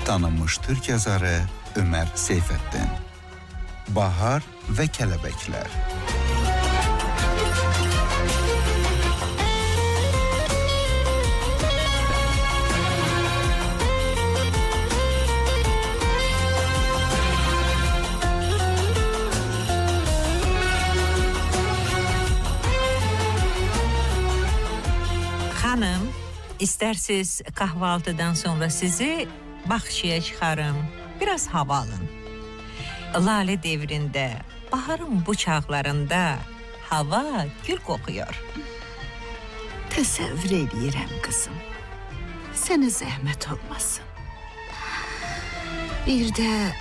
Tanınmış türk yazarı Ömer Seyfettin. Bahar ve Kelebekler. Xanım, istersiz kahvaltıdan sonra sizi bağçaya çıxarım, biraz hava alın. Lale devrinde, baharın bu çağlarında hava gül kokuyor. Təsəvvür eləyirəm qızım. Sənə zəhmət olmasın. Bir də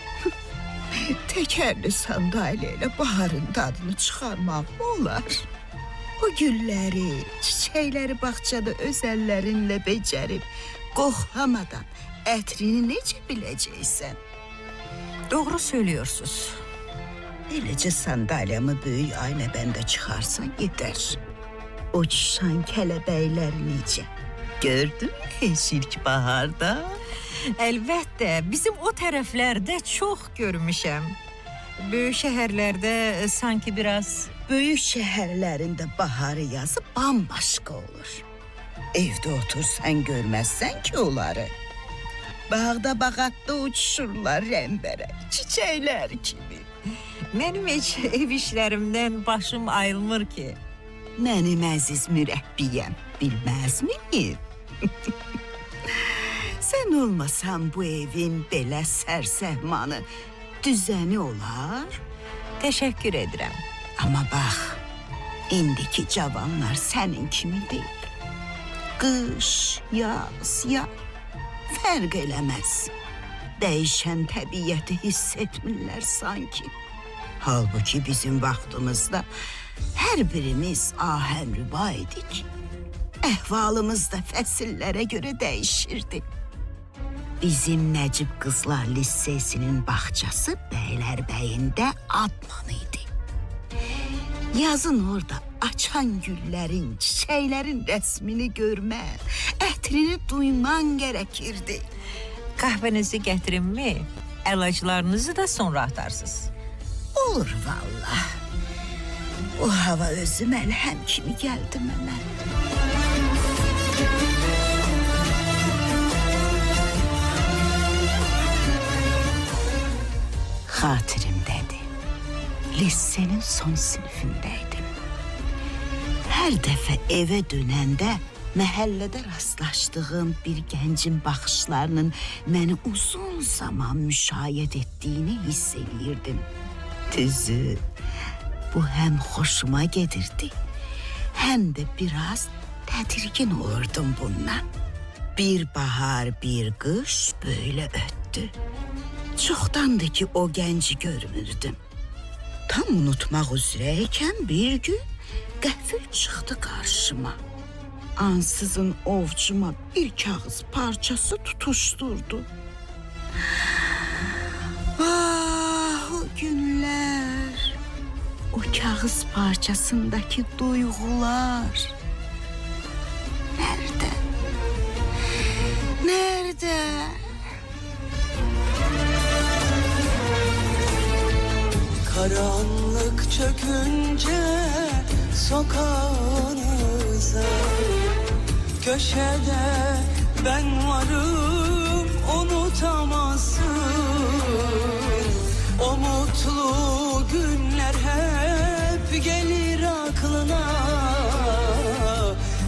təkərli sandalye ilə baharın dadını çıxarmaq mı olar? O gülləri, çiçəkləri bağçada öz əllərinlə becərib, qoxlamadan ətrini necə biləcəksən? Doğru söylüyorsunuz. Eləcə sandalyamı böyük aynabəndə çıxarsan yetər. Uçuşan kələbəklər necə? Gördün mü heç ilk baharda? Elbette bizim o tərəflərdə çox görmüşəm. Böyük şəhərlərdə sanki biraz Böyük şəhərlərində baharı yazı bambaşqa olur. Evdə otursan görməzsən ki onları. Bağda bağatda uçuşurlar rəngbərəng çiçəklər kimi. Benim heç ev işlerimden başım ayrılmır ki. Mənim əziz mürəbbiyəm, bilməz miyim? Sən olmasan bu evin belə sərsəhmanı, düzəni olar. Teşekkür edirəm. Amma bax, indiki cavanlar sənin kimi deyil. Qış, yaz, yay fərq eləməz. Dəyişən təbiəti hiss etmirlər sanki. Halbuki bizim vaxtımızda hər birimiz ahənrüba idik. Əhvalımız da fəsillərə görə dəyişirdi. Bizim Nəcib Qızlar Lisesinin bağçası Bəylərbəyində adla idi. Yazın orada açan güllərin, çiçəklərin rəsmini görmən, ətrini duyman gərəkirdi. Kahvenizi getirin mi? Əlaclarınızı da sonra atarsınız. Olur vallah. O hava özü məlhəm kimi gəldi mənə. Xatirimdədir. Lisenin son sinifindəydim. Hər dəfə evə dönəndə məhəllədə rastlaşdığım bir gəncin baxışlarının məni uzun zaman müşayiət etdiyini hiss eləyirdim. Düzü, bu həm xoşuma gedirdi, həm də biraz tədirgin olurdum bundan. Bir bahar, bir qış böyle ötdü. Çoxdandır ki o gənci görmürdüm. Tam unutmaq üzrəykən bir gün qəfil çıxdı qarşıma. Ansızın ovcuma bir kağız parçası tutuşturdu. Ah, o günlər, o kağız parçasındakı duyğular. Nerede? Nerede? Karanlık çökünce sokağınıza, köşede ben varım, unutamazsın. O mutlu günler hep gelir aklına.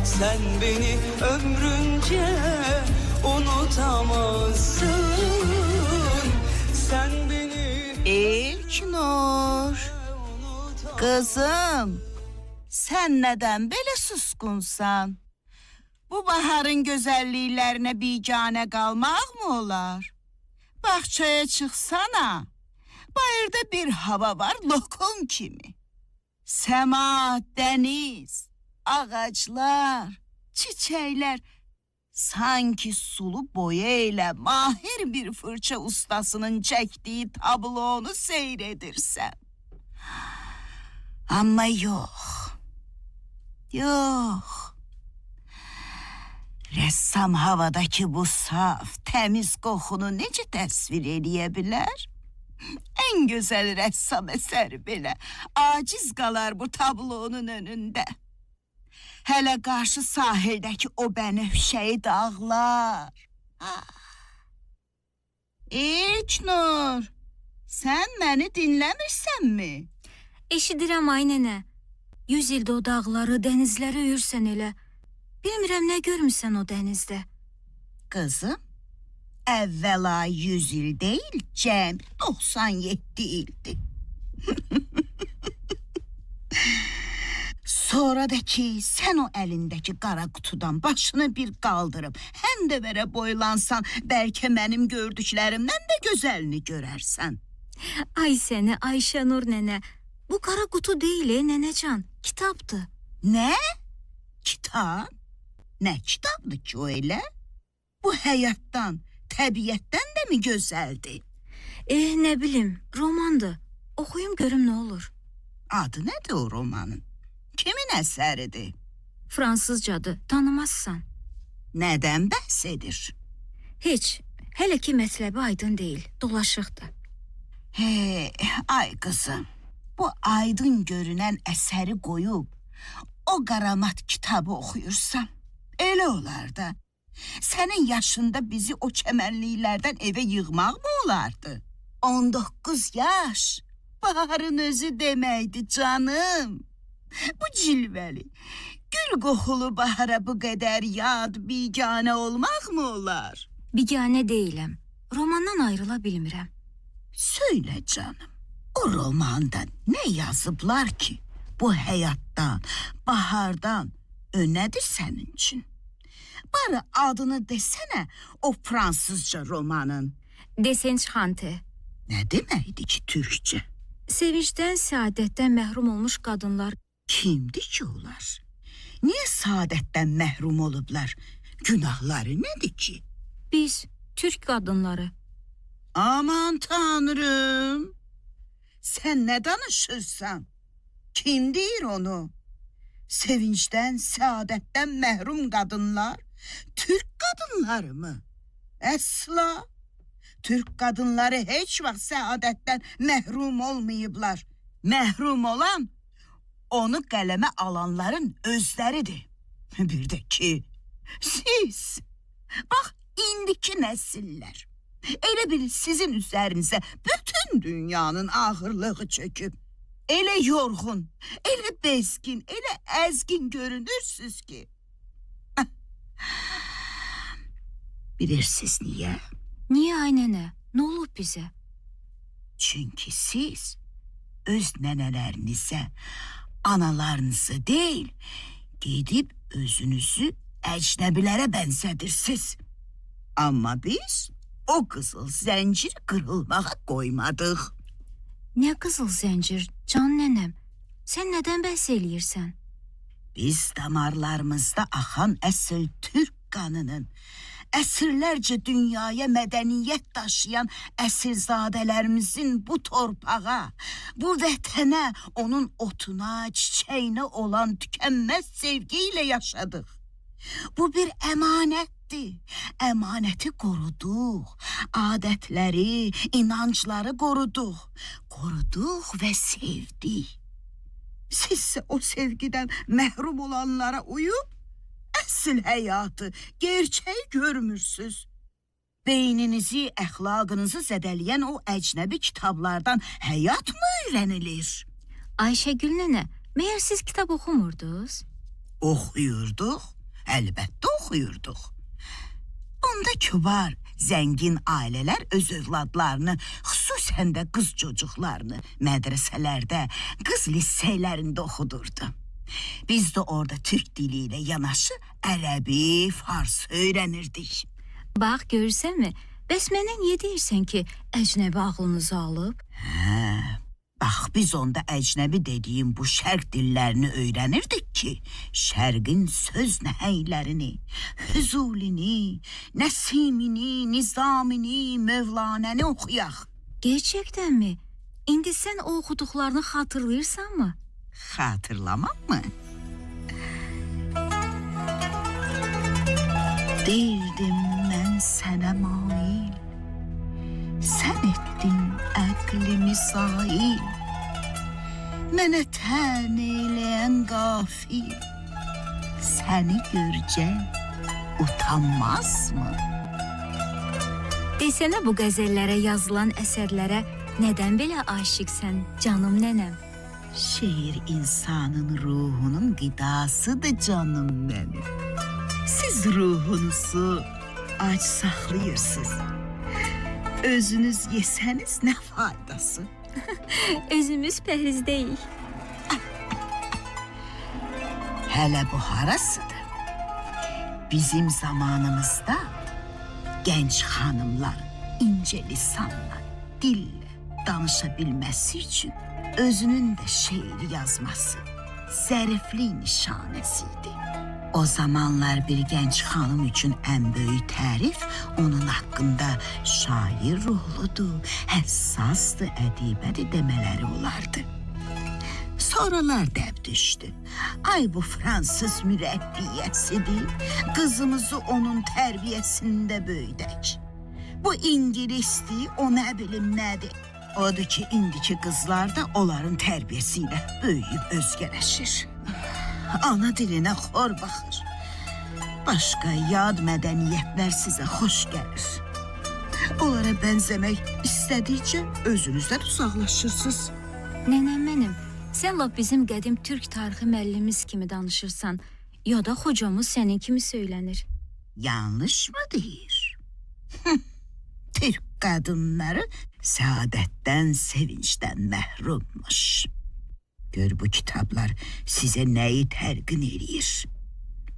Sen beni ömrünce unutamazsın. Sen beni İlknur. Kızım, sen neden belə suskunsan? Bu baharın güzelliklerine bigane kalmaq mı olar? Bahçeye çıxsana. Bayırda bir hava var lokum kimi. Sema, deniz, ağaclar, çiçekler sanki sulu boya ile mahir bir fırça ustasının çektiği tablonu seyredirsen. Ama yok. Yok. Rəssam havadakı bu saf, təmiz qoxunu necə təsvir eləyə bilər? Ən gözəl rəssam əsəri belə aciz qalar bu tablonun önündə. Hələ qarşı sahildəki o bənövşəyi dağlar. Ah. İlknur, sən məni dinləmirsənmi? Eşidirəm ay nənə. 100 ildə o dağları, dənizləri öyürsən elə. Bilmirəm nə görmüsən o dənizdə. Qızım, əvvəla 100 il deyil, cəmi 97 ildir. Sonra da ki, sən o əlindəki qara qutudan başını bir qaldırıb həndəvərə boylansan, bəlkə mənim gördüklərimdən də gözəlini görərsən. Ay səni Ayşənur nənə. Bu qara qutu deyil, nənəcan, kitabdır. Nə? Kitab? Nə kitabdır ki o elə? Bu həyatdan, təbiətdən də mi gözəldir? Nə bilim, romandır. Oxuyum görüm nə olur. Adı nədir o romanın? Kimin əsəridir? Fransızcadır, tanımazsan. Nədən bəhs edir? Heç, hələ ki mətləbi aydın deyil, dolaşıqdır. Hey, ay qızım, bu aydın görünən əsəri qoyub o qaramat kitabı oxuyursan, elə olar da. Sənin yaşında bizi o çəmənliklərdən evə yığmaq mı olardı? 19 yaş, baharın özü deməkdir canım. Bu cilvəli, gül qoxulu bahara bu qədər yad, biganə olmaq mı olar? Biganə deyiləm, romandan ayrıla bilmirəm. Söylə canım, o romanda nə yazıblar ki, bu həyatdan, bahardan önədir sənin üçün? Barı adını desənə o fransızca romanın. Desenchante. Nə deməkdir ki türkcə? Sevincdən, səadətdən məhrum olmuş qadınlar. Kimdir ki onlar? Niyə səadətdən məhrum olublar? Günahları nədir ki? Biz, türk qadınları. Aman tanrım! Sən nə danışırsan? Kim deyir onu? Sevincdən, səadətdən məhrum qadınlar türk qadınları mı? Əsla! Türk qadınları heç vaxt səadətdən məhrum olmayıblar. Məhrum olan onu qələmə alanların özləridir. Bir də ki, siz, bax indiki nəsillər, elə bil sizin üzərinizə bütün dünyanın ağırlığı çöküb. Elə yorğun, elə bezgin, elə əzgin görünürsünüz ki. Bilirsiniz niyə? Niyə ay nənə? Nə olub bizə? Çünki siz öz nənələrinizə, analarınızı deyil, gedib özünüzü əcnəbilərə bənzədirsiniz. Amma biz o qızıl zənciri qırılmağa qoymadıq. Nə qızıl zəncir, can nənəm? Sən nədən bəhs eləyirsən? Biz damarlarımızda axan əsl türk qanının, əsrlərcə dünyaya mədəniyyət daşıyan əsilzadələrimizin bu torpağa, bu vətənə, onun otuna, çiçəyinə olan tükənməz sevgi ilə yaşadıq. Bu bir əmanətdir. Əmanəti qoruduq, adətləri, inancları qoruduq. Qoruduq və sevdik. Sizsə o sevgidən məhrum olanlara uyub, əsl həyatı, gerçəyi görmürsünüz. Beyninizi, əxlaqınızı zədələyən o əcnəbi kitablardan həyat mı öyrənilir? Ayşəgül nənə, məyər siz kitab oxumurdunuz? Oxuyurduq, əlbəttə oxuyurduq. Onda kübar, zəngin ailələr öz övladlarını, xüsusən də qız çocuklarını mədrəsələrdə, qız liseylərində oxudurdu. Biz də orada türk dili ilə yanaşı ərəbi, fars öyrənirdik. Bax, görürsənmi? Bəs mənə niyə deyirsən ki, əcnəbi ağlınızı alıb? Hə, bax biz onda əcnəbi dediyim bu şərq dillərini öyrənirdik ki, şərqin söz nəhənglərini, Füzulini, Nəsimini, Nizamini, Mövlanəni oxuyaq. Gerçəkdənmi? İndi sən o oxuduqlarını xatırlayırsanmı? Xatırlamam mı? Değildim mən sənə mail, sən etdin əqlimi sail. Mənə tən eyləyən qafil, səni görcək utanmaz mı? Desənə bu qəzəllərə yazılan əsərlərə nədən belə aşiqsən, canım nənəm? Şehir insanın ruhunun gıdasıdır canım benim. Siz ruhunuzu aç saxlayırsınız. Özünüz yesəniz nə faydası? Özümüz pəhrizdəyik. Hələ bu harasıdır? Bizim zamanımızda genç hanımlar ince lisanla, dille danışabilməsi üçün özünün də şeir yazması zəriflik nişanəsiydi. O zamanlar bir genç hanım üçün ən böyük tərif onun haqqında şair ruhludur, həssasdır, ədibədir demələri olardı. Sonralar dəb düşdü. Ay bu Fransız mürəbbiyəsidir. Qızımızı onun tərbiyəsində böyüdək. Bu İngilisdir, o nə bilim nədir. Odur ki, indiki qızlar da onların tərbiyəsi ilə böyüyüb özgələşir. Ana dilinə xor baxır. Başqa yad mədəniyyətlər sizə xoş gəlir. Onlara bənzəmək istədikcə özünüzdən uzaqlaşırsınız. Nənəm mənim, sən lap bizim qədim türk tarixi müəllimimiz kimi danışırsan, ya da xocamız sənin kimi söylənir. Yanlış mı deyir? Türk qadınları səadətdən, sevincdən məhrummuş. Gör bu kitablar sizə nəyi təlqin eləyir.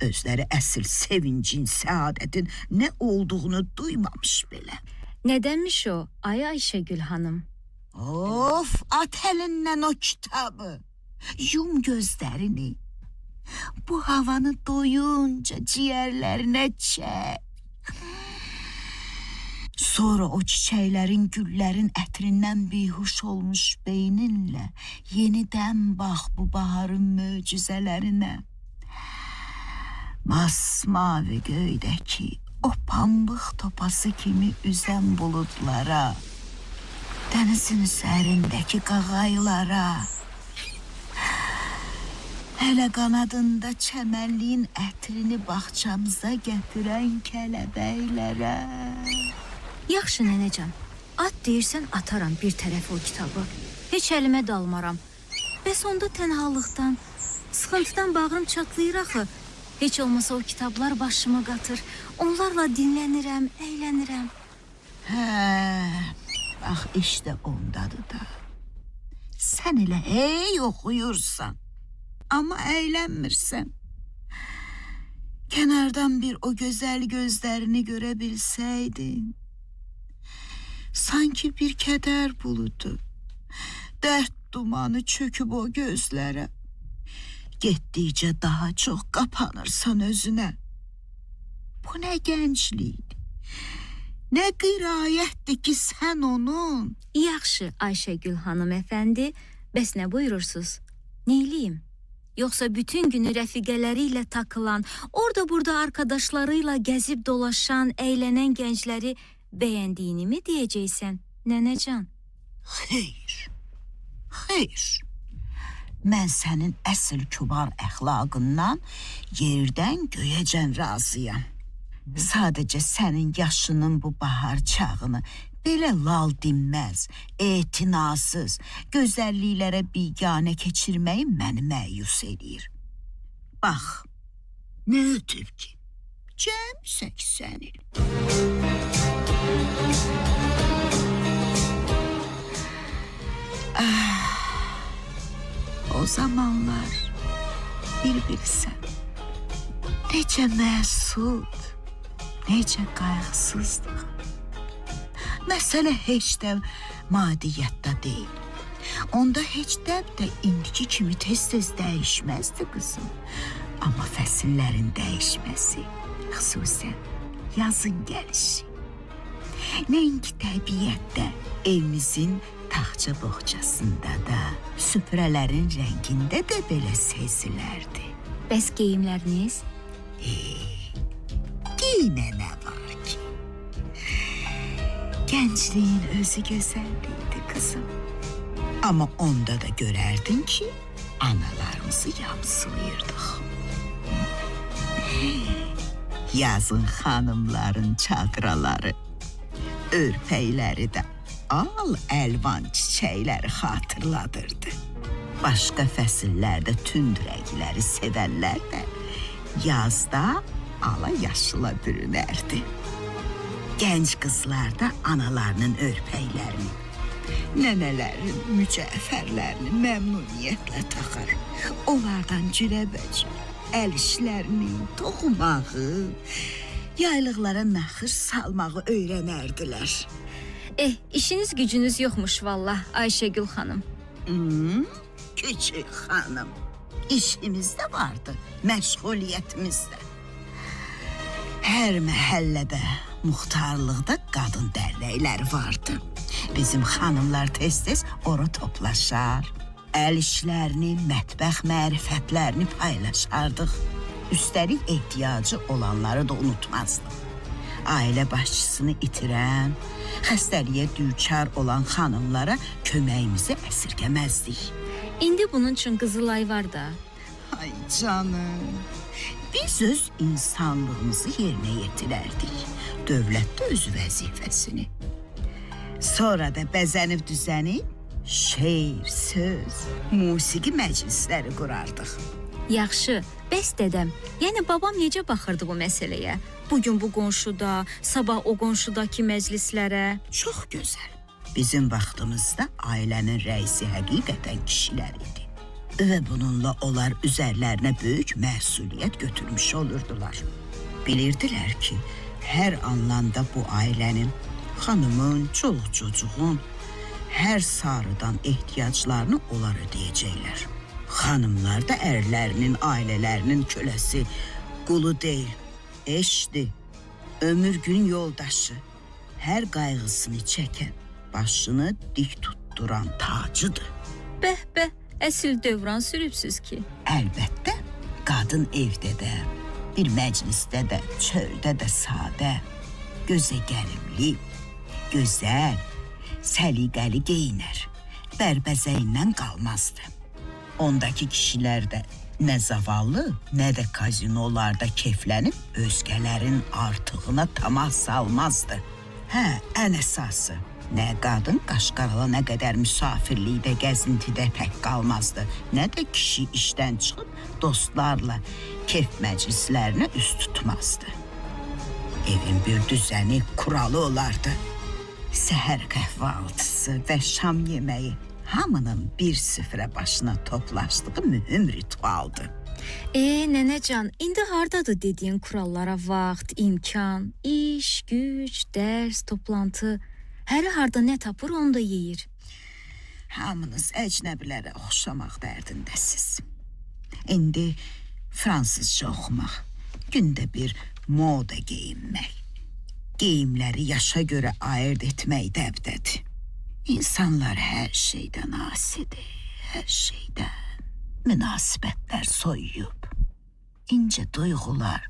Özləri əsl sevincin, səadətin nə olduğunu duymamış belə. Nədənmiş o, ay Ayşəgül xanım? Of, at əlindən o kitabı. Yum gözlərini. Bu havanı doyunca ciğerlerine çek. Sonra o çiçəklərin, güllərin ətrindən bihuş olmuş beyninlə yenidən bax bu baharın möcüzələrinə. Masmavi göydəki o pambıq topası kimi üzən buludlara, dənizin üzərindəki qağaylara, hələ qanadında çəmənliyin ətrini bağçamıza gətirən kələbəklərə. Yaxşı nənəcan, at deyirsən ataram bir tərəfə o kitabı. Heç əlimə dalmaram. Bəs onda tənhalıqdan, sıxıntıdan bağrım çatlayır axı. Heç olmasa o kitablar başıma qatır. Onlarla dinlənirəm, əylənirəm. Hə, bax işte ondadır da. Sən elə hey oxuyursan, amma əylənmirsən. Kənardan bir o gözəl gözlərini görə bilsəydin. Sanki bir kədər buludu, dərd dumanı çöküb o gözlərə. Getdikcə daha çox qapanırsan özünə. Bu nə gənclikdir, nə qirayətdir ki sən onun. Yaxşı Ayşəgül xanım əfəndi, bəs nə buyurursunuz? Neyliyim? Yoxsa bütün günü rəfiqələri ilə takılan, orada burada arkadaşlarıyla gəzib dolaşan, əylənən gəncləri bəyəndiyini mi deyəcəksən, nənəcan? Xeyr, xeyr. Mən sənin əsl kübar əxlaqından yerdən göyəcən razıyam. Sadəcə sənin yaşının bu bahar çağını belə lal dinməz, etinasız, gözəlliklərə biganə keçirməyi məni məyus eləyir. Bax, nə ötüb ki? Cəm 80 il. O zamanlar bir bilsən, necə məsud, necə qayğısızdıq. Məsələ heç də madiyyatda deyil. Onda heç dəb də indiki kimi tez-tez dəyişməzdi qızım. Amma fəsillərin dəyişməsi, xüsusən yazın gəlişi. Nəinki təbiətdə, evimizin taxça boğçasında da, süfrələrin rəngində də belə sezilərdi. Bəs geyimləriniz? Yine ne var ki? Gençliğin özü güzelliğiydi kızım. Ama onda da görerdin ki analarımızı yamsılayırdık. Yazın hanımların çadraları, örpəkləri də al əlvan çiçəkləri xatırladırdı. Başqa fəsillərdə tünd rəngləri sevənlər də yazda ala yaşıla bürünərdi. Gənc qızlar da analarının örpəklərini, nənələrin mücəffərlərini məmnuniyyətlə taxar. Onlardan cürəbəcür əl işlərini, toxumağı, yaylıqlara naxış salmağı öyrənərdilər. İşiniz gücünüz yoxmuş vallah Ayşəgül xanım. Küçük xanım, işimiz də vardı, məşğuliyyətimiz də. Hər məhəllədə, muxtarlıqda qadın dərnəkləri vardı. Bizim xanımlar tez-tez ora toplaşar, əl işlərini, mətbəx mərifətlərini paylaşardıq. Üstəlik ehtiyacı olanları da unutmazdıq. Ailə başçısını itirən, xəstəliyə düçar olan xanımlara köməyimizi əsirgəməzdik. İndi bunun üçün Qızılay var da. Ay canım. Biz öz insanlığımızı yerinə yetirərdik. Dövlət də öz vəzifəsini. Sonra da bəzənib düzənib şeir, söz, musiqi məclisləri qurardıq. Yaxşı, bəs dədəm, yəni babam necə baxırdı bu məsələyə? Bugün bu qonşuda, sabah o qonşudakı məclislərə. Çox gözəl. Bizim vaxtımızda ailənin rəisi həqiqətən kişilər idi. Və bununla onlar üzərlərinə böyük məsuliyyət götürmüş olurdular. Bilirdilər ki, hər anlanda bu ailənin, xanımın, çoluq çocuğun hər sarıdan ehtiyaclarını onlar ödəyəcəklər. Xanımlar da ərlərinin, ailələrinin köləsi, qulu deyil, eşdir, ömür gün yoldaşı, hər qayğısını çəkən, başını dik tutduran tacıdır. Bəh bəh, əsl dövran sürübsüz ki. Əlbəttə, qadın evdə də, bir məclisdə də, çöldə də sadə, gözə gəlimli, gözəl, səliqəli geyinər, bərbəzəyindən qalmazdı. Ondakı kişilər də nə zavallı, nə də kazinolarda keyflənib özgələrin artığına tamah salmazdı. Hə, ən əsası, nə qadın qaşqarala nə qədər müsafirlikdə, gəzintidə tək qalmazdı, nə də kişi işdən çıxıb dostlarla keyf məclislərinə üst tutmazdı. Evin bir düzəni, kuralı olardı. Səhər kahvaltısı və şam yeməyi hamının bir süfrə başına toplaşdığı mühüm ritualdı. Nənəcan, indi hardadır dediyin kurallara vaxt, imkan, iş, güc, dərs, toplantı? Həri harda nə tapır onu da yeyir. Hamınız əcnəbilərə oxşamaq dərdindəsiz. İndi fransızca oxumaq, gündə bir moda geyinmək, geyimləri yaşa görə ayırd etmək dəbdədir. İnsanlar hər şeydən asidir, hər şeydən. Münasibətlər soyuyub, incə duyğular,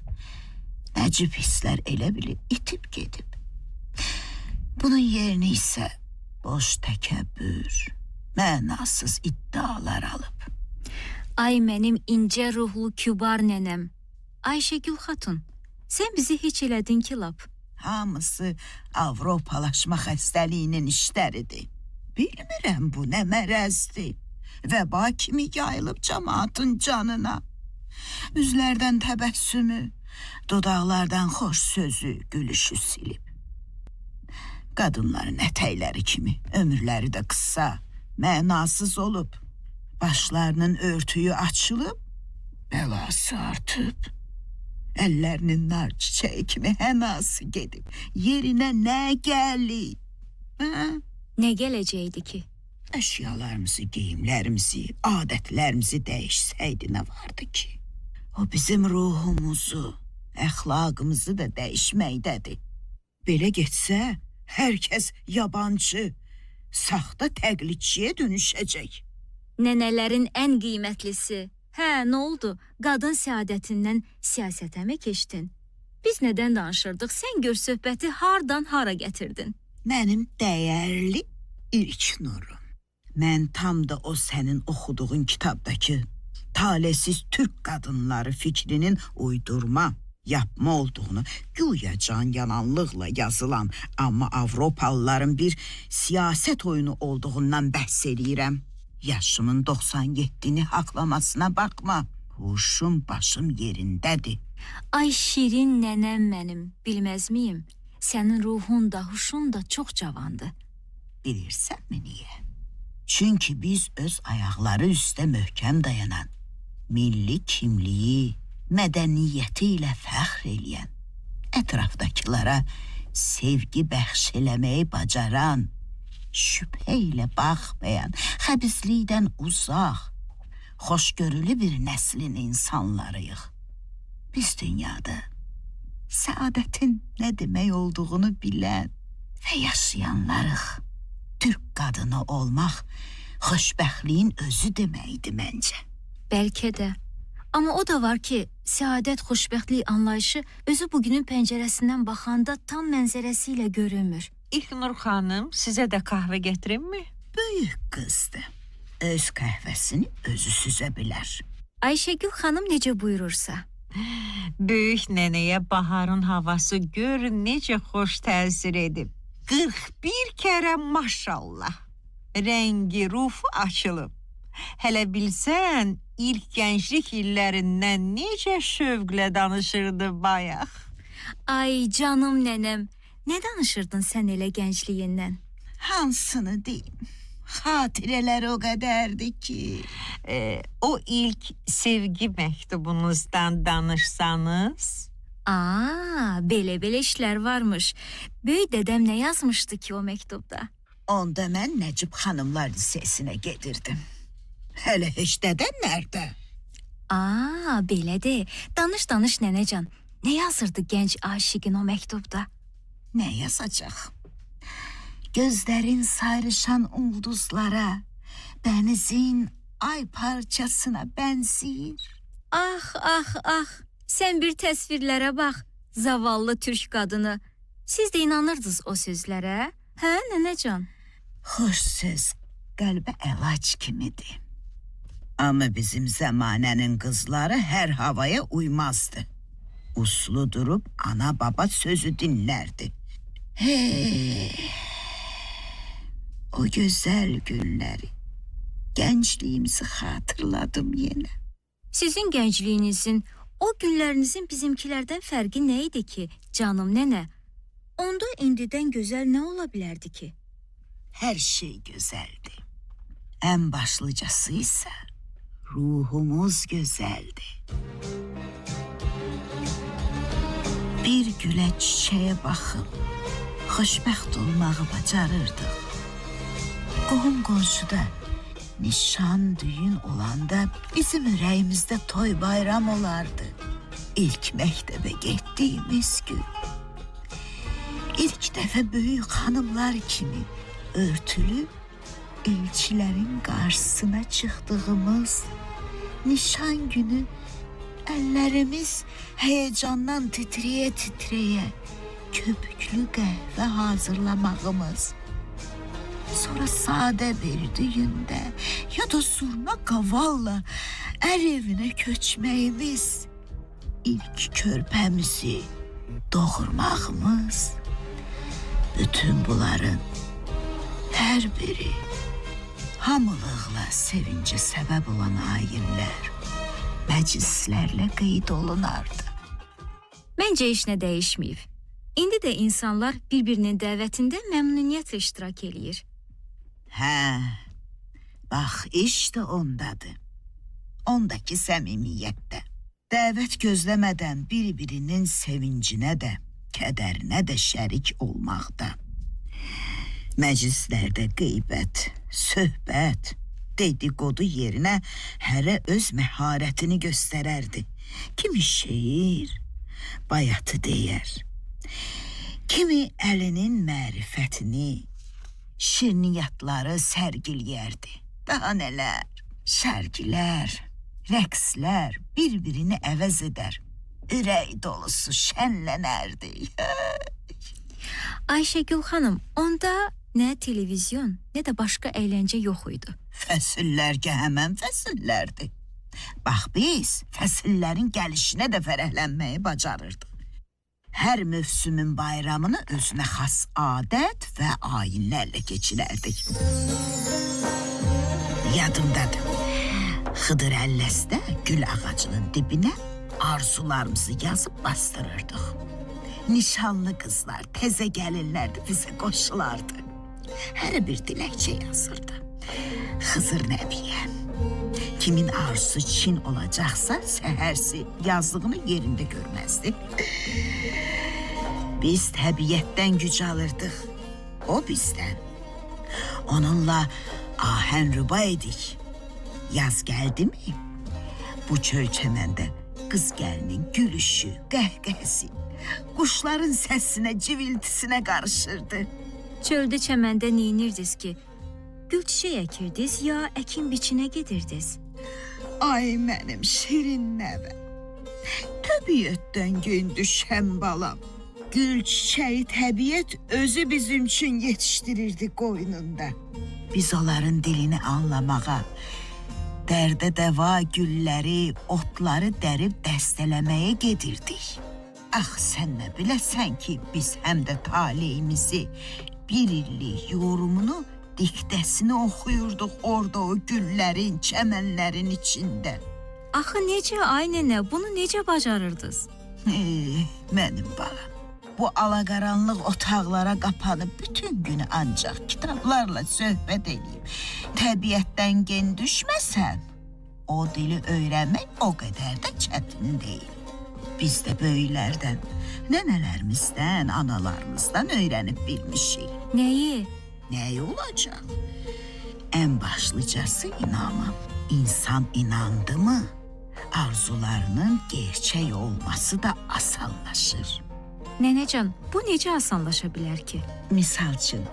nəcib hisslər elə bilib itib gedib. Bunun yerini isə boş təkəbbür, mənasız iddialar alıb. Ay mənim incə ruhlu kübar nənəm, Ayşəgül xatun, sən bizi heç elədin ki lap. Hamısı Avropalaşma xəstəliyinin işləridir. Bilmirəm bu nə mərəzdir. Vəba kimi yayılıb camaatın canına. Üzlərdən təbəssümü, dodaqlardan xoş sözü, gülüşü silib. Qadınların ətəkləri kimi ömürləri də qısa, mənasız olub. Başlarının örtüyü açılıb, bəlası artıb. Əllərinin nar çiçəyi kimi hənası gedib. Yerinə nə gəlir? Hə? Nə gələcəkdi ki? Əşyalarımızı, geyimlərimizi, adətlərimizi dəyişsəydi nə vardı ki? O bizim ruhumuzu, əxlaqımızı da dəyişməkdədir. Belə getsə, hər kəs yabancı, saxta təqlidçiyə dönüşəcək. Nənələrin ən qiymətlisi. Hə, nə oldu? Qadın səadətindən siyasətə mi keçdin? Biz nədən danışırdıq? Sən gör söhbəti hardan hara gətirdin? Mənim dəyərli ilk nurum. Mən tam da o sənin oxuduğun kitabdakı talihsiz Türk qadınları fikrinin uydurma, yapma olduğunu, güya can yananlıqla yazılan, amma Avropalıların bir siyasət oyunu olduğundan bəhs eləyirəm. Yaşımın 97-ni haqlamasına baxma. Huşum başım yerindədir. Ay şirin nənəm mənim, bilməzmiyim? Sənin ruhun da, huşun da çox cavandı. Bilirsənmi niyə? Çünki biz öz ayaqları üstə möhkəm dayanan, milli kimliyi, mədəniyyəti ilə fəxr eləyən, ətrafdakılara sevgi bəxş eləməyi bacaran, şübhə ilə baxmayan, xəbislikdən uzaq, xoşgörülü bir nəslin insanlarıyıq. Biz dünyada səadətin nə demək olduğunu bilən və yaşayanlarıq. Türk qadını olmaq xoşbəxtliyin özü deməkdir məncə. Bəlkə də. Amma o da var ki, səadət, xoşbəxtlik anlayışı özü bugünün pəncərəsindən baxanda tam mənzərəsi ilə görünmür. İlknur xanım, sizə də kahve gətirim mi? Böyük qızdır. Öz qəhvəsini özü süzə bilər. Ayşəgül xanım necə buyurursa. Böyük nənəyə baharın havası gör necə xoş təsir edib. 41 kərə maşallah. Rəngi, ruhu açılıb. Hələ bilsən, ilk gənclik illərindən necə şövqlə danışırdı bayaq. Ay canım nənəm, nə danışırdın sən elə gəncliyindən? Hansını deyim? Xatirələr o qədərdir ki. O ilk sevgi məktubunuzdan danışsanız. Aa, belə-belə işlər varmış. Böyük dədəm nə yazmışdı ki o məktubda? Onda mən Nəcib Xanımlar Lisesinə gedirdim. Hələ heç dədəm nərdə? Aa, belədir. Danış danış nənəcan. Nə yazırdı gənc aşiqin o məktubda? Nə yazacaq? Gözlərin sayrışan ulduzlara, dənizin ay parçasına bənziyir. Ah, ah, ah. Sən bir təsvirlərə bax. Zavallı türk qadını. Siz də inanırdınız o sözlərə? Hə, nənəcan? Xoş söz qəlbə əlac kimidir. Amma bizim zəmanənin qızları hər havaya uymazdı. Uslu durub ana baba sözü dinlərdi. Hey, o gözəl günləri, gəncliyimizi xatırladım yenə. Sizin gəncliyinizin, o günlərinizin bizimkilərdən fərqi nə idi ki, canım nənə? Onda indidən gözəl nə ola bilərdi ki? Hər şey gözəldi. Ən başlıcası isə ruhumuz gözəldi. Bir gülə çiçəyə baxıb xoşbəxt olmağı bacarırdıq. Qohum qonşuda nişan düyün olanda bizim ürəyimizdə toy bayram olardı. İlk məktəbə getdiyimiz gün, ilk dəfə böyük xanımlar kimi örtülüb elçilərin qarşısına çıxdığımız nişan günü əllərimiz həyəcandan titrəyə-titrəyə köpüklü qəhvə hazırlamağımız, sonra sadə bir düyündə ya da zurna qavalla ər evinə köçməyimiz, ilk körpəmizi doğurmağımız, bütün bunların hər biri hamılıqla sevincə səbəb olan ayinlər, məclislərlə qeyd olunardı. Məncə heç nə dəyişməyib. İndi də insanlar bir-birinin dəvətində məmnuniyyətlə iştirak eləyir. Hə, bax iş də ondadır. Ondakı səmimiyyətdə. Dəvət gözləmədən bir-birinin sevincinə də, kədərinə də şərik olmaqda. Məclislərdə qeybət, söhbət, dedikodu yerinə hərə öz məharətini göstərərdi. Kimi şeir, bayatı deyər. Kimi əlinin mərifətini, şirniyyatları sərgiləyərdi. Daha nələr, sərgilər, rəqslər bir-birini əvəz edər. Ürək dolusu şənlənərdik. Ayşəgül xanım, onda nə televizyon, nə də başqa əyləncə yox idi. Fəsillər ki, həmən fəsillərdir. Bax biz fəsillərin gəlişinə də fərəhlənməyi bacarırdıq. Hər mövsümün bayramını özünə xas adət və ayinlərlə keçirərdik. Yadımdadır. Xıdır Əlləsdə gül ağacının dibinə arzularımızı yazıb bastırırdıq. Nişanlı qızlar, təzə gəlinlər də bizə qoşulardı. Hər bir diləkçə yazırdı. Xızır Nəbiyə. Kimin arzusu Çin olacaqsa səhərsi yazdığını yerində görməzdi. Biz təbiətdən güc alırdıq. O bizdən. Onunla ahənrüba idik. Yaz gəldi mi? Bu çöl çəməndə qız gəlinin gülüşü, qəhqəhəsi, quşların səsinə, civiltisinə qarışırdı. Çöldə çəməndə neynirdiniz ki? Gül çiçək əkirdiniz ya əkin biçinə gedirdiz? Ay mənim şirin nəvəm. Təbiətdən gen düşən balam. Gül çiçəyi təbiət özü bizim üçün yetişdirirdi qoynunda. Biz onların dilini anlamağa, dərdə dəva gülləri, otları dərib dəstələməyə gedirdik. Ax sən nə biləsən ki, biz həm də taleyimizi, bir illik yorumunu, diktəsini oxuyurduq orada o güllərin, çəmənlərin içində. Axı necə ay nənə, bunu necə bacarırdınız? Mənim balam. Bu alaqaranlıq otaqlara qapanıb bütün günü ancaq kitablarla söhbət eləyib, təbiətdən gen düşməsən, o dili öyrənmək o qədər də çətin deyil. Biz də böyüklərdən, nənələrimizdən, analarımızdan öyrənib bilmişik. Nəyi? Nəyi olacaq? Ən başlıcası inamı. İnsan inandı mı, arzularının gerçək olması da asanlaşır. Nənəcan, bu necə asanlaşa bilər ki? Misal üçün,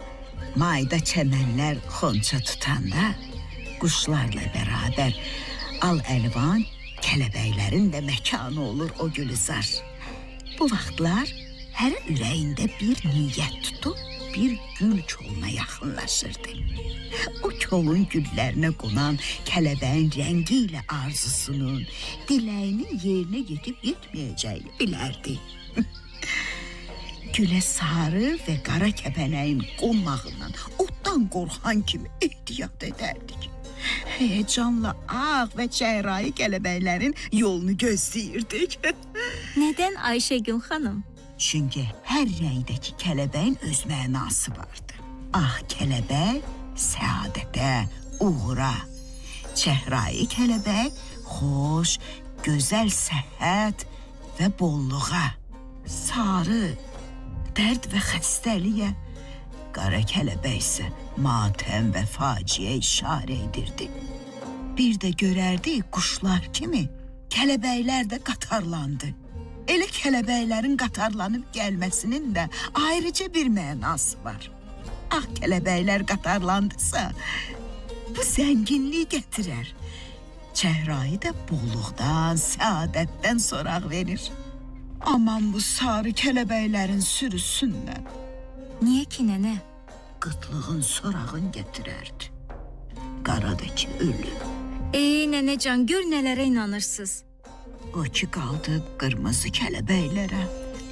mayda çəmənlər xonça tutanda quşlarla bərabər al-əlvan kələbəklərin də məkanı olur o gülüzar. Bu vaxtlar hər ürəyində bir niyyət tutub bir gül koluna yaxınlaşırdı. O kolun güllərinə qonan kələbəyin rəngi ilə arzusunun, diləyinin yerinə yetib yetməyəcəyini bilərdi. Gülə sarı və qara kəpənəyin qonmağından otdan qorxan kimi ehtiyat edərdik. Həyəcanla ağ və çəhrayı kələbəklərin yolunu gözləyirdik. Nədən Ayşəgül xanım? Çünki hər rəngdəki kələbəyin öz mənası vardı. Ağ kələbək səadətə, uğura. Çəhrayı kələbək xoş, gözəl səhhət və bolluğa. Sarı dərd və xəstəliyə, qara kələbək isə matəm və faciə işarə edirdi. Bir də görərdik quşlar kimi kələbəklər də qatarlandı. Elə kələbəklərin qatarlanıb gəlməsinin də ayrıca bir mənası var. Ağ kələbəklər qatarlandısa, bu zənginlik gətirər. Çəhrayı da bolluqdan, səadətdən soraq verir. Aman bu sarı kələbəklərin sürüsündən. Niyə ki nənə? Qıtlığın sorağın gətirərdi. Qaradakı ölüm. Nənəcan, gör nələrə inanırsınız. O ki qaldı qırmızı kələbəklərə.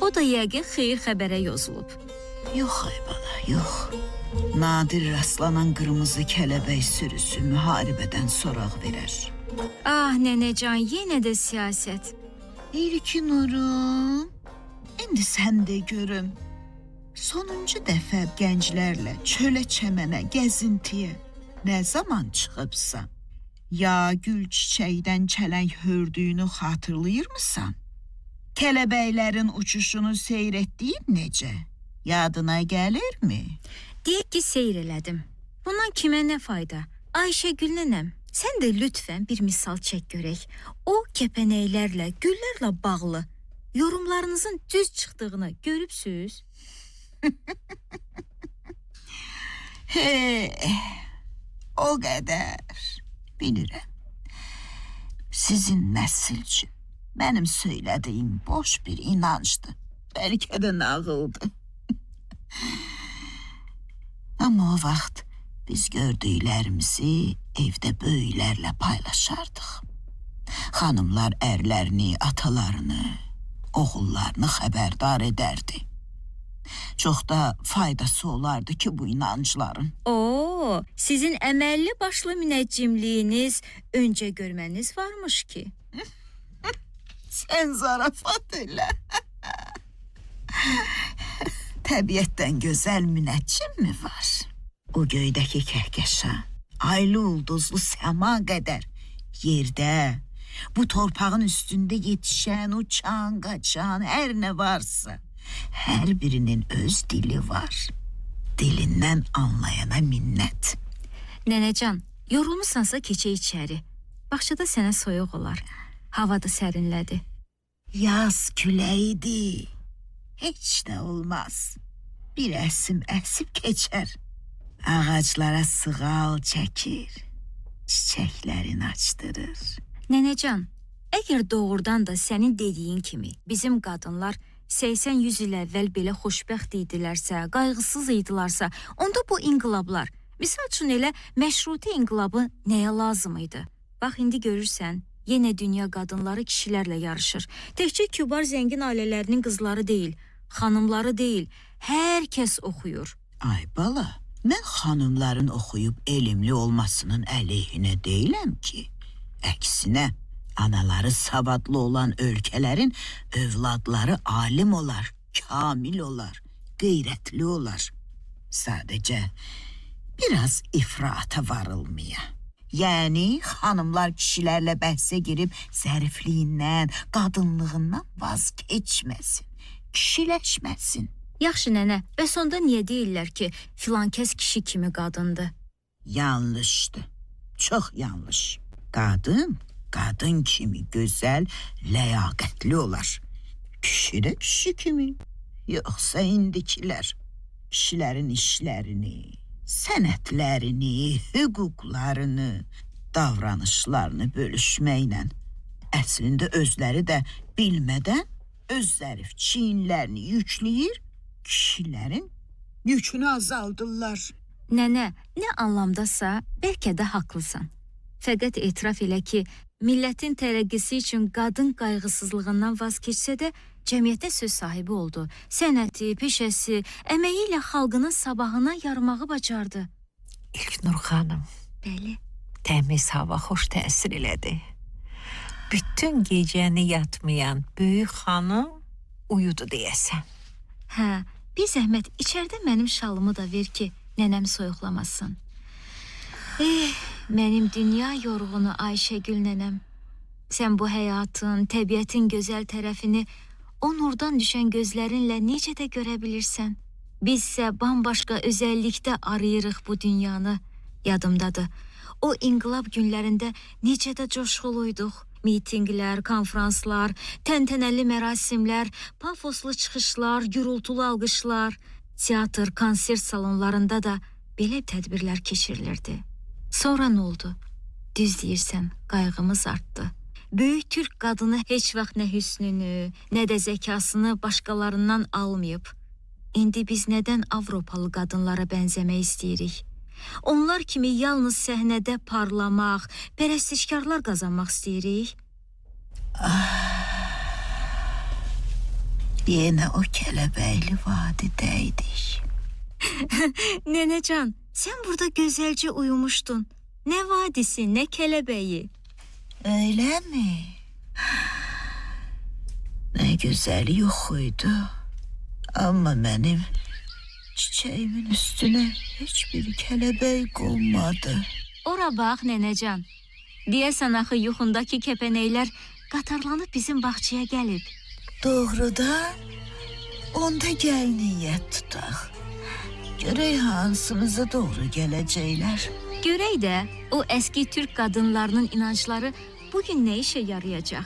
O da yəqin xeyir xəbərə yozulub. Yox ay bala, yox. Nadir rastlanan qırmızı kələbək sürüsü müharibədən soraq verər. Ah nənəcan, yenə də siyasət. İlki Nurum, indi sən də görüm. Sonuncu dəfə gənclərlə çölə çəmənə, gəzintiyə nə zaman çıxıbsan? Ya gül çiçəkdən çələng hördüyünü xatırlayırmısan? Kələbəklərin uçuşunu seyr etdiyin necə? Yadına gəlirmi? Deyək ki, seyr elədim. Bundan kimə nə fayda? Ayşəgül nənəm, sən də lütfən bir misal çək görək. O kəpənəklərlə, güllərlə bağlı yorumlarınızın düz çıxdığını görübsüz? Hey, o qədər bilirəm. Sizin nəsil üçün Mənim söylədiyim boş bir inancdı. Bəlkə də nağıldı. Amma o vaxt biz gördüklərimizi evdə böyüklərlə paylaşardıq. Xanımlar ərlərini, atalarını, oğullarını xəbərdar edərdi. Çox da faydası olardı ki bu inancların. Oo, sizin əməlli başlı münəccimliyiniz, öncə görməniz varmış ki. Sən zarafat elə. Təbiətdən gözəl münəccim mi var? O göydəki kəhkəşan, aylı ulduzlu səma qədər yerdə, bu torpağın üstündə yetişən, uçan, qaçan hər nə varsa, hər birinin öz dili var. Dilindən anlayana minnət. Nənəcan, yorulmusansa keçək içəri. Bağçada sənə soyuq olar. Hava da sərinlədi. Yaz küləyidir. Heç nə olmaz. Bir əsim əsib keçər. Ağaclara sığal çəkir. Çiçəklərini açdırır. Nənəcan, əgər doğrudan da sənin dediyin kimi bizim qadınlar 80-100 il əvvəl belə xoşbəxt idilərsə, qayğısız idilərsə, onda bu inqilablar, misal üçün elə məşrutə inqilabı nəyə lazım idi? Bax indi görürsən, yenə dünya qadınları kişilərlə yarışır. Təkcə kübar zəngin ailələrinin qızları deyil, xanımları deyil, hər kəs oxuyur. Ay bala, mən xanımların oxuyub elmli olmasının əleyhinə deyiləm ki. Əksinə, anaları savadlı olan ölkələrin övladları alim olar, kamil olar, qeyrətli olar. Sadəcə biraz ifrata varılmaya. Yəni xanımlar kişilərlə bəhsə girib zərifliyindən, qadınlığından vazkeçməsin, kişiləşməsin. Yaxşı nənə, bəs onda niyə deyirlər ki, filan kəs kişi kimi qadındır? Yanlışdır. Çox yanlış. Qadın, qadın kimi gözəl, ləyaqətli olar. Kişi də kişi kimi. Yoxsa indikilər kişilərin işlərini, sənətlərini, hüquqlarını, davranışlarını bölüşməklə əslində özləri də bilmədən öz zərif çiyinlərini yükləyir, kişilərin yükünü azaldırlar. Nənə, nə anlamdasa bəlkə də haqlısan. Fəqət etiraf elə ki, millətin tərəqqisi üçün qadın qayğısızlığından vaz keçsə də cəmiyyətdə söz sahibi oldu. Sənəti, peşəsi, əməyi ilə xalqının sabahına yarmağı bacardı. İlknur xanım, Bəli. təmiz hava xoş təsir elədi. Bütün gecəni yatmayan böyük xanım uyudu deyəsən. Hə, bir zəhmət içəridə mənim şalımı da ver ki, nənəm soyuqlamasın. Mənim dünya yorğunu Ayşəgül nənəm. Sən bu həyatın, təbiətin gözəl tərəfini o nurdan düşən gözlərinlə necə də görə bilirsən? Bizsə bambaşqa özəllikdə arayırıq bu dünyanı. Yadımdadır. O inqilab günlərində necə də coşquluyduq. Mitinqlər, konfranslar, təntənəli mərasimlər, pafoslu çıxışlar, gürultulu alqışlar, teatr, konsert salonlarında da belə tədbirlər keçirilirdi. Sonra nə oldu? Düz deyirsən, qayğımız artdı. Böyük türk qadını heç vaxt nə hüsnünü, nə də zəkasını başqalarından almayıb. İndi biz nədən Avropalı qadınlara bənzəmək istəyirik? Onlar kimi yalnız səhnədə parlamaq, pərəstişkarlar qazanmaq istəyirik. Yenə o kələbəkli vadidəydik. Nənəcan, sən burada gözəlcə uyumuşdun. Nə vadisi, nə kələbəyi. Öyle mi? Nə gözəl yuxuydu. Amma mənim çiçəyimin üstünə heç bir kələbək qonmadı. Ora bax nənəcan. Deyəsən axı yuxundakı kəpənəklər qatarlanıb bizim bağçaya gəlib. Doğrudan onda gəl niyyət tutaq. Görək hansımıza doğru gələcəklər. Görək də o əski türk qadınlarının inancları bugün nə işə yarayacaq?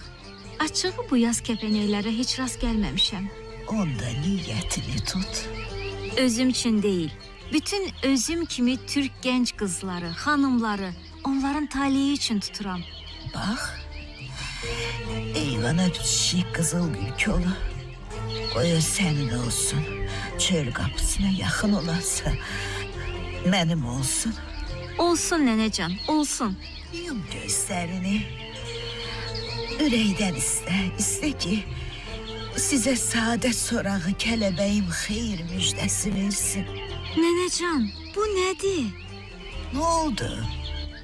Açığı bu yaz kəpənəklərə heç rast gəlməmişəm. Onda niyyətini tut. Özüm üçün deyil, bütün özüm kimi türk gənc qızları, xanımları, onların taleyi üçün tuturam. Bax, ey Eyvana bitişik qızıl gül kolu. Qoy o sənin olsun. Çöl qapısına yaxın olansa mənim olsun. Olsun nənəcan, olsun. Yum gözlerini. Ürəkdən istə, istə ki sizə saadət sorağı kələbəyim xeyir müjdəsi versin. Nənəcan, bu nədir? Nə oldu?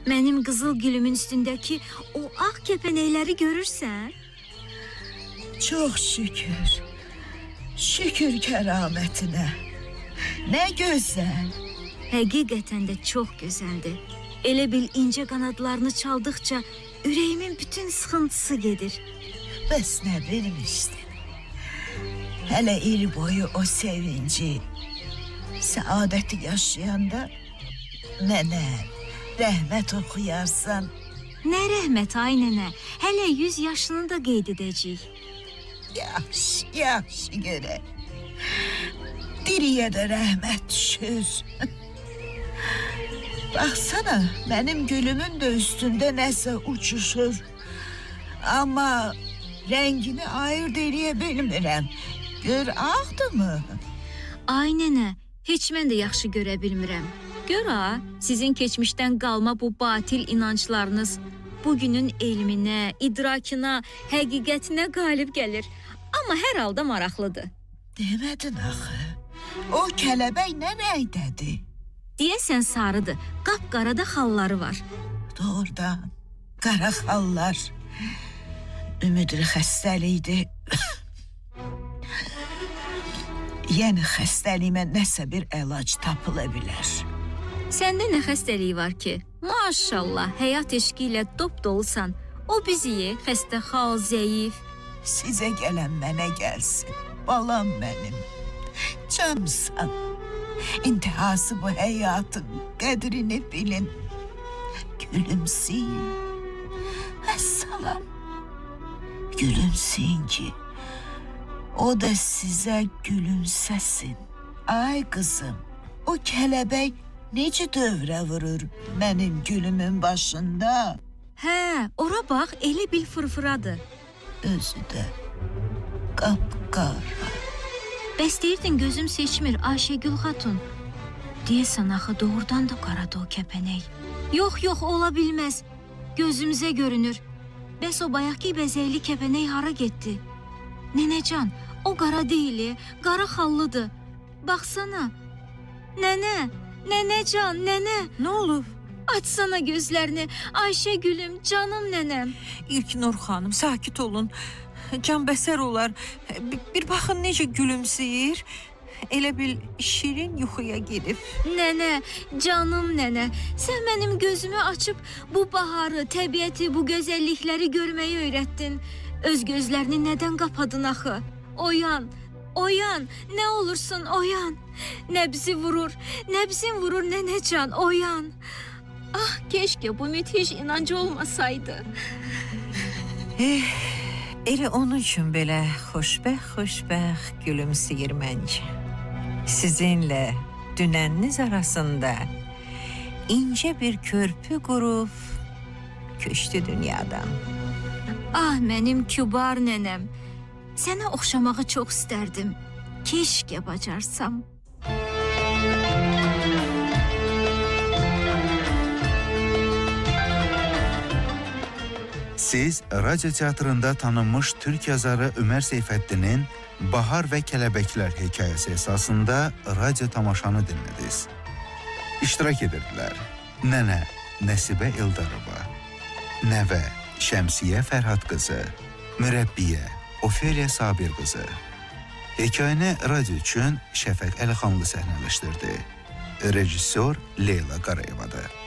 Mənim qızıl gülümün üstündəki o ağ kəpənəkləri görürsən? Çox şükür. Şükür kəramətinə. Nə gözəl. Həqiqətən də çox gözəldir. Elə bil incə qanadlarını çaldıqca ürəyimin bütün sıxıntısı gedir. Bəs nə bilmişdin? Hələ il boyu o sevinci, səadəti yaşayanda mənə rəhmət oxuyarsan. Nə rəhmət ay nənə, hələ 100 yaşını da qeyd edəcəyik. Yaxşı, yaxşı görək. Diriyə də rəhmət düşür. Baksana, benim gülümün de üstünde nəsə uçuşur. Ama rengini ayırt eləyə bilmirəm. Gör ağdı mı? Ay nənə, heç mən də yaxşı görə bilmirəm. Gör ha, sizin keçmişdən qalma bu batil inanclarınız bugünün elminə, idrakına, həqiqətinə qalib gəlir. Amma hər halda maraqlıdır. Demədin axı. O kələbək nə rəngdədir? Deyəsən sarıdır, qapqara da xalları var. Doğrudan qara xallar. Ümidli xəstəlikdir. Yəni xəstəliyimə nəsə bir əlac tapıla bilər. Səndə nə xəstəliyi var ki? Maşallah, həyat eşqi ilə dop-dolusan. O bizi xəstə xal, zəif. Sizə gələn mənə gəlsin. Balam mənim. Canımsan. İntihası bu həyatın qədrini bilin. Gülümsəyin. Əssalam. Gülümsəyin ki o da sizə gülümsəsin. Ay qızım, o kələbək necə dövrə vurur mənim gülümün başında? Hə, ora bax, elə bil fırfıradır. Özü də qapqara. Bəs deyirdin gözüm seçmir Ayşəgül xatun. Deyəsən axı doğrudan da qaradır o kəpənək. Yox, yox, ola bilməz. Gözümüzə görünür. Bəs o bayaqki bəzəkli kəpənək hara getdi? Nənəcan, o qara deyil, qara xallıdır. Baxsana. Nənə, nənəcan, nənə. Nə olub? Açsana gözlərini. Ayşəgülüm, canım nənəm. İlknur xanım, sakit olun. Can bəsər olar. Bir baxın necə gülümsəyir. Elə bil şirin yuxuya gedib. Nənə, canım nənə, sən mənim gözümü açıb bu baharı, təbiəti, bu gözəllikləri görməyi öyrətdin. Öz gözlərini nədən qapadın axı? Oyan, oyan, nə olursun oyan. Nəbzi vurur, nəbzin vurur nənəcan, oyan. Ah, keşke bu müthiş inancı olmasaydı. Elə onun üçün belə xoşbəxt-xoşbəxt gülümsəyir məncə. Sizinlə dünəniniz arasında incə bir körpü qurub köçdü dünyadan. Ah, mənim kübar nənəm. Sənə oxşamağı çox istərdim. Keşke bacarsam. Siz radyo teatrında tanınmış türk yazarı Ömer Seyfəddinin Bahar və Kələbəklər hekayəsi əsasında radyo tamaşanı dinlədiniz. İştirak edirdilər: Nənə Nəsibə Eldarova, Nəvə Şəmsiyə Fərhad qızı, Mürəbbiyə Ofeliya Sabir qızı. Hekayəni radyo üçün Şəfəq Əlixanlı səhnələşdirdi. Rejissor Leyla Qarayevadır.